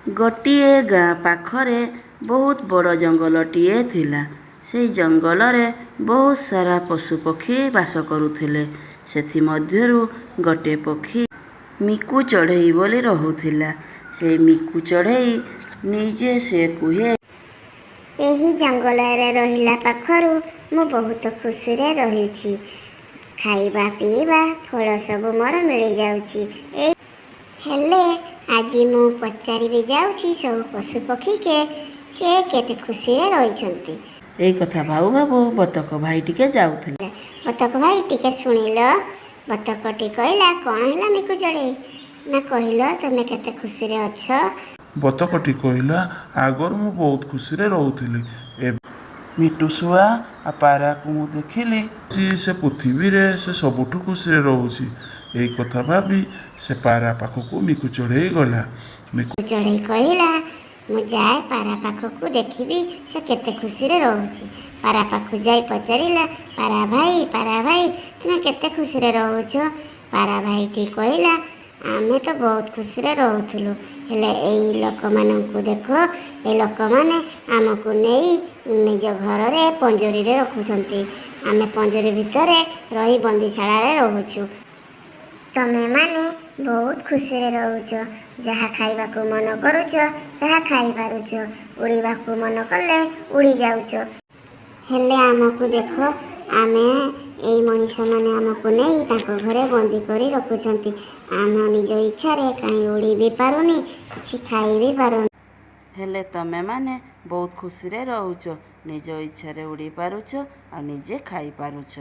ଗୋଟିଏ ଗାଁ ପାଖରେ ବହୁତ ବଡ଼ ଜଙ୍ଗଲଟିଏ ଥିଲା। ସେଇ ଜଙ୍ଗଲରେ ବହୁତ ସାରା ପଶୁପକ୍ଷୀ ବାସ କରୁଥିଲେ। ସେଥିମଧ୍ୟରୁ ଗୋଟେ ପକ୍ଷୀ ମିକୁ ଚଢ଼େଇ ବୋଲି ରହୁଥିଲା। ସେଇ ମିକୁ ଚଢ଼େଇ ନିଜେ ସେ କୁହେ, ଏହି ଜଙ୍ଗଲରେ ରହିଲା ପାଖରୁ ମୁଁ ବହୁତ ଖୁସିରେ ରହୁଛି। ଖାଇବା, ପିଇବା, ଫଳ ସବୁ ମୋର ମିଳିଯାଉଛି। ହେଲେ ଆଜି ମୁଁ ପଚାରିବି ଯାଉଛି ସବୁ ପଶୁପକ୍ଷୀକେ କେ କେତେ ଖୁସିରେ ରହିଛନ୍ତି। ଏଇ କଥା ଭାବୁ ଭାବୁ ବତକ ଭାଇ ଟିକେ ଯାଉଥିଲେ। ବତକ ଭାଇ, ଟିକେ ଶୁଣିଲ। ବତକଟି କହିଲା, କ'ଣ ହେଲା ମିକୁ ଚଢ଼େଇ? ନା କହିଲ, ତମେ କେତେ ଖୁସିରେ ଅଛ? ବତକଟି କହିଲା, ଆଗରୁ ମୁଁ ବହୁତ ଖୁସିରେ ରହୁଥିଲି। ଏବେ ମିଟୁ ଶୁଆ ଆଉ ପାରାକୁ ମୁଁ ଦେଖିଲି, ସେ ପୃଥିବୀରେ ସେ ସବୁଠୁ ଖୁସିରେ ରହୁଛି। ଏଇ କଥା ଭାବି ସେ ପାରା ପାଖକୁ ମିକୁ ଚଢ଼େଇ ଗଲା। ମିକୁ ଚଢ଼େଇ କହିଲା, ମୁଁ ଯାଏ ପାରା ପାଖକୁ, ଦେଖିବି ସେ କେତେ ଖୁସିରେ ରହୁଛି। ପାରା ପାଖକୁ ଯାଇ ପଚାରିଲା, ପାରା ଭାଇ, ପାରା ଭାଇ, ତୁମେ କେତେ ଖୁସିରେ ରହୁଛ? ପାରା ଭାଇଟି କହିଲା, ଆମେ ତ ବହୁତ ଖୁସିରେ ରହୁଥିଲୁ, ହେଲେ ଏଇ ଲୋକମାନଙ୍କୁ ଦେଖ, ଏ ଲୋକମାନେ ଆମକୁ ନେଇ ନିଜ ଘରରେ ପଞ୍ଜୁରୀରେ ରଖୁଛନ୍ତି। ଆମେ ପଞ୍ଜୁରୀ ଭିତରେ ରହି ବନ୍ଦିଶାଳାରେ ରହୁଛୁ। ତମେମାନେ ବହୁତ ଖୁସିରେ ରହୁଛ। ଯାହା ଖାଇବାକୁ ମନ କରୁଛ, ତାହା ଖାଇପାରୁଛ। ଉଡ଼ିବାକୁ ମନ କଲେ ଉଡ଼ି ଯାଉଛ। ହେଲେ ଆମକୁ ଦେଖ, ଆମେ ଏଇ ମଣିଷମାନେ ଆମକୁ ନେଇ ତାଙ୍କ ଘରେ ବନ୍ଦୀ କରି ରଖୁଛନ୍ତି। ଆମ ନିଜ ଇଚ୍ଛାରେ କାହିଁ ଉଡ଼ି ବି ପାରୁନି, କିଛି ଖାଇ ବି ପାରୁନି। ହେଲେ ତମେମାନେ ବହୁତ ଖୁସିରେ ରହୁଛ। ନିଜ ଇଚ୍ଛାରେ ଉଡ଼ି ପାରୁଛ ଆଉ ନିଜେ ଖାଇପାରୁଛ।